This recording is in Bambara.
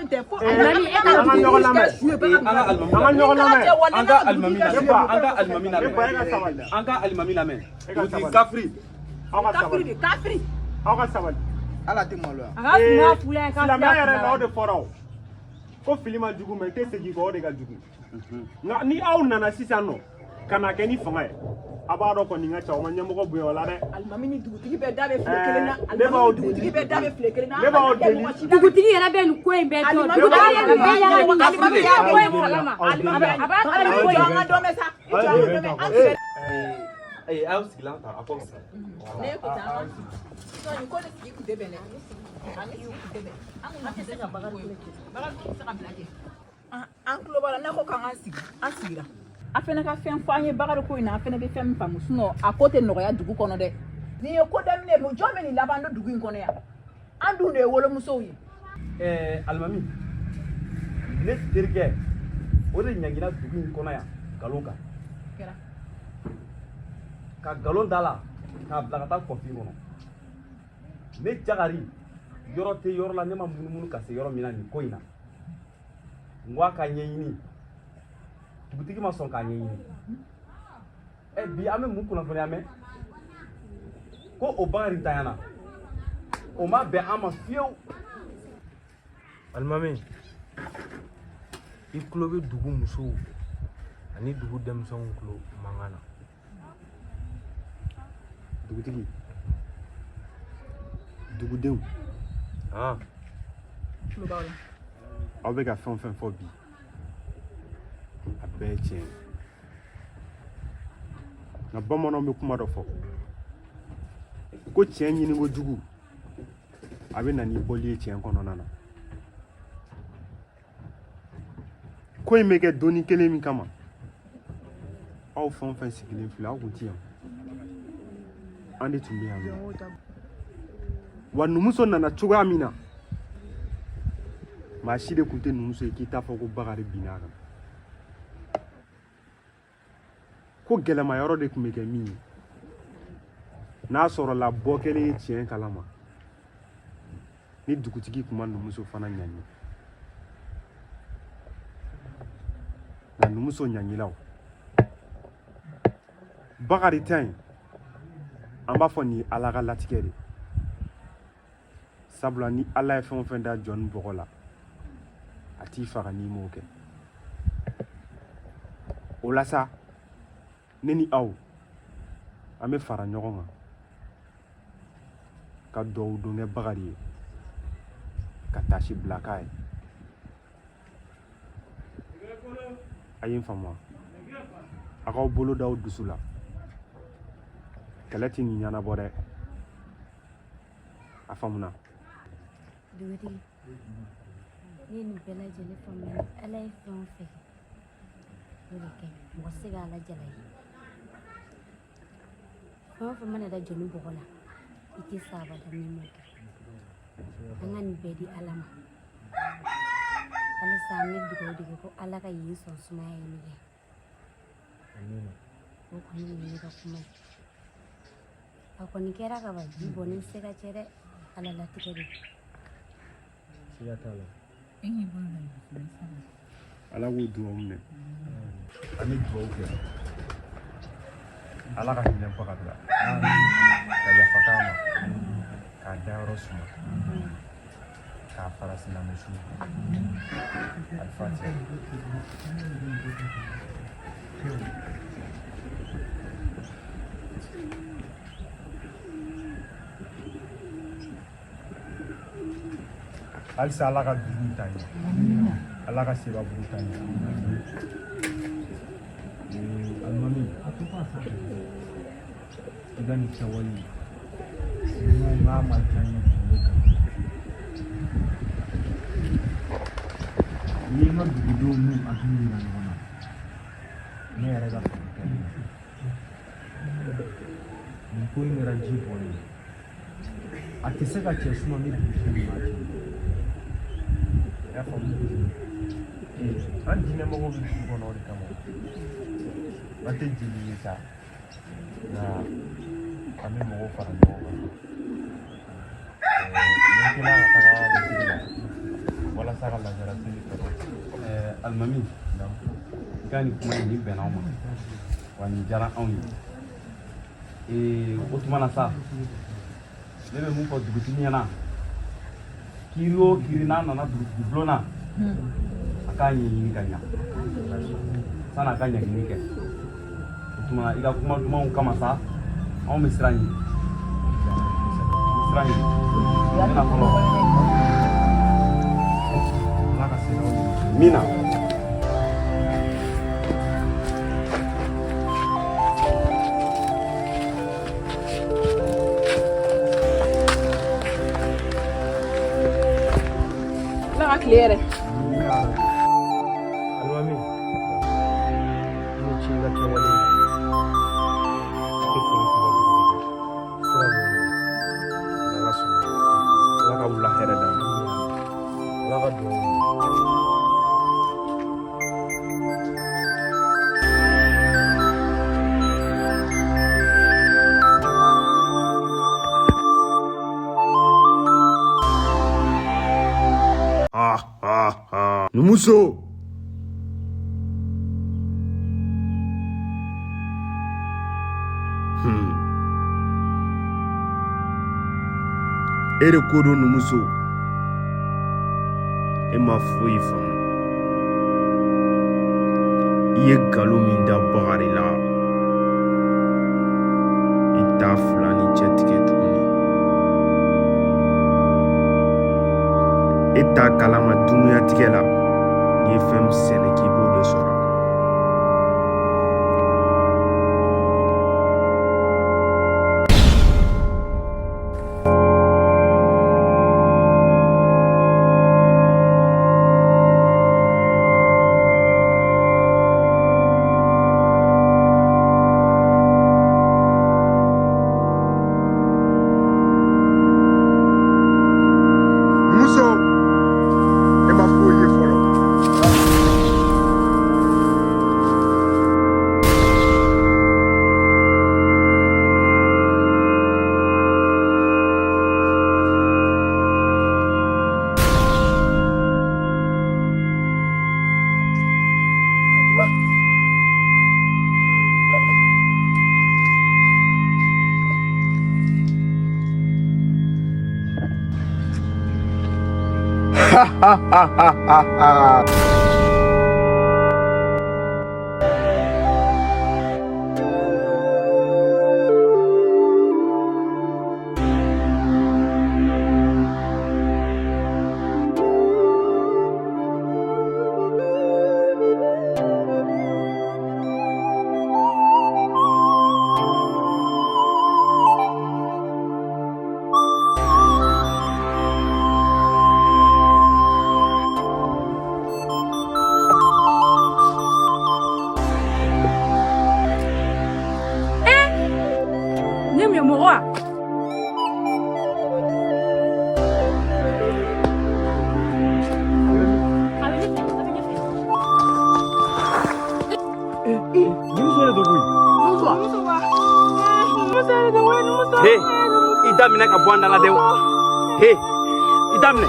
in tɛ fo Alimami, e ka An ka ɲɔgɔn lamɛn. An ka alimami An ka ɲɔgɔn lamɛn. An ka alimami lamɛn. An ka alimami Ne ba, e lamɛn. ka sabali. An ka alimami lamɛn. E ka Dugutigi sabali. kafiri. Aw ka Kafiri sabali. de, kafiri. Aw ka sabali. Ala tɛ maloya. A ka suma fula ye, ka Silamɛya yɛrɛ la, o de fɔra o. Ko fili ma jugu, mɛ i tɛ segin kɔ, o de ka jugu. Nka ni aw nana sisan nɔ ka na kɛ ni fanga ye, a b'a dɔn kɔni, n ka cɛ, aw ma ɲɛmɔgɔ bonya o la dɛ. Alimami ni dugutigi bɛɛ da bɛ file kelen na. Ne b'aw Alimami ni dugutigi bɛɛ da bɛ file kelen na. Ne b'aw deli. Dugutigi yɛrɛ bɛ nin ko in bɛɛ dɔn. Dugutigi ye nin bɛɛ ɲagami. Alimami Dugutigi bɛ ko in kalama. Alimami A b'a kalama ko jɔ, in. an ka dɔ mɛn sa, i jɔ, an ka dɔ mɛn, an tigɛ. Ee, aw sigilan ta, a k'aw sigi. Ne ko tan, an sigi. Sinon nin ko de sigi kun tɛ bɛn dɛ. Ani sigi kun tɛ bɛn. An kun tɛ se ka bagan bagan tɛ se ka bila kɛ. An tulo b'a la n'a ko k'an k'an sigi, an sigira. A fana ka fɛn fɔ an ye Bakari ko in na, an fana bɛ fɛn min faamu, sinon a ko tɛ nɔgɔya dugu kɔnɔ dɛ. Nin ye ko daminɛ ye, jɔn bɛ nin laban don dugu in kɔnɔ yan? An dun de ye wolomusow ye. Ɛɛ, alimami, ne terikɛ o de ɲangina dugu in kɔnɔ yan nkalon kan. Kɛra. Ka nkalon da la k'a bila ka taa kɔfin kɔnɔ. Ne Jagari, yɔrɔ tɛ yɔrɔ la ne ma munumunu ka se yɔrɔ min na nin ko in na. N ko a ka ɲɛɲini, dugutigi ma sɔn k'a ɲɛɲini. Ɛ, bi an bɛ mun kunnafoniya mɛn ko o Bakari ntanyana? O ma bɛn an ma fiyewu. Alimami, i tulo bɛ dugu musow ani dugu denmisɛnw tulo mankan na. Dugutigi, dugudenw, Ah, Tulo b'aw la. aw bɛ ka fɛn o fɛn fɔ bi, a bɛɛ ye tiɲɛ ye. Nka bamananw bɛ kuma dɔ fɔ ko tiɲɛ ɲini kojugu, a bɛ na ni bɔli ye tiɲɛ kɔnɔna na. Ko in bɛ kɛ donni kelen min kama, aw fɛn o fɛn sigilen filɛ, aw kun ti yan, an de tun bɛ yan nɔ. Wa numuso nana cogoya min na, maa si de tun tɛ numuso ye k'i t'a fɔ ko Bakari binna a kan. Ko gɛlɛma yɔrɔ de tun bɛ kɛ min ye, n'a sɔrɔla bɔ kelen ye tiɲɛ kalama, ni dugutigi tun ma numuso fana ɲangi. Nka numuso ɲangilaw, Bakari ta in, an b'a fɔ nin ye Ala ka latigɛ de. Sabula ni Ala ye fɛn o fɛn da jɔn bɔgɔ la, a t'i faga n'i m'o kɛ. O la sa, ne ni aw, an bɛ fara ɲɔgɔn kan ka duwawu don kɛ Bakari ye, ka taasi bila k'a ye. A ye n faamu wa? A k'aw bolo da aw dusu la, kɛlɛ tɛ nin ɲɛnabɔ dɛ. A faamuna? Dugutigi, ne ye nin bɛɛ lajɛlen faamuya. Ala ye fɛn o fɛn kɛ, o de kɛ. Mɔgɔ tɛ se k'Ala jalaki. Fɛn o fɛn mana da jɔni bɔgɔ la, i tɛ sa abada n'i m'o kɛ. An ka nin bɛɛ di Ala ma halisa. An bɛ dugawu de kɛ ko Ala ka yen sɔn sumaya ye min kɛ. O kɔni ye ne ka kuma ye. A kɔni kɛra ka ban, ji bɔnnen tɛ se ka cɛ dɛ. Ala latigɛ de. Siga t'a la. Ala k'o dugawu minɛ. An bɛ dugawu kɛ, Ala ka hinɛ Bakari la, ka yafa k'a ma, k'a dayɔrɔ suma, k'a fara silamɛ su. Alifatiha. Halisa Ala ka dugu in ta ɲɛ, Ala ka Sebabugu ta ɲɛ. Alimami, i ka nin kɛwale in, n'a ma diya n ye bi, ne kan i ye n ka dugudenw n'u hakili yira ɲɔgɔn na. Ne yɛrɛ ka faamu tɛ nin na. Nin ko in kɛra ji bɔnnen ye, a tɛ se ka cɛ suma ni dugutigi m'a cɛ. I y'a faamu? An diinɛmɔgɔw bɛ dugu kɔnɔ, o de kama an tɛ jeli ye sa, nka an bɛ mɔgɔw fara ɲɔgɔn kan. N bɛ teliya ka taga misiri la walasa Walasa ka lajara seli fɛɛrɛ. Alimami, i ka nin kuma in nin bɛnna anw ma, wa nin diyara anw ye. O tuma na sa, ne bɛ mun fɔ dugutigi ɲɛna, kiiri o kiiri n'a nana dugutigi bulon na, a k'a ɲɛɲini ka ɲa sanni a ka ɲangini kɛ. O tuma na, i ka kuma dumanw kama sa, anw bɛ sira ɲini, sira ɲini. Ne na fɔlɔ. Ala ka se aw ye. Min na. Ala ka tile yɛrɛ. Alimami, i ni ce i ka kɛwale la. N foli k'i la dugutigi. Sira b'i bolo. N'Ala sɔnna. Ala ka wula hɛrɛ d'an ma. Ala ka dugawu minɛ. Ha ha ha. Numuso. E de ko don numuso. E ma foyi faamu. I ye nkalon min da Bakari la, i t'a fila ni cɛ tigɛ tuguni. E t'a kalama dunuyatigɛ la, n'i ye fɛn min sɛnɛ k'i b'o de sɔrɔ. Muso, e ma foyi ye fɔlɔ. Ha ha ha ha ha. Ne mun ye mɔgɔ wa? A bɛ ne fɛ, a bɛ ne fɛ. Numuso de don koyi. Numuso wa? Numuso de don koyi, numuso. He, i da minɛ ka bɔ an da la dɛ. He, i da minɛ.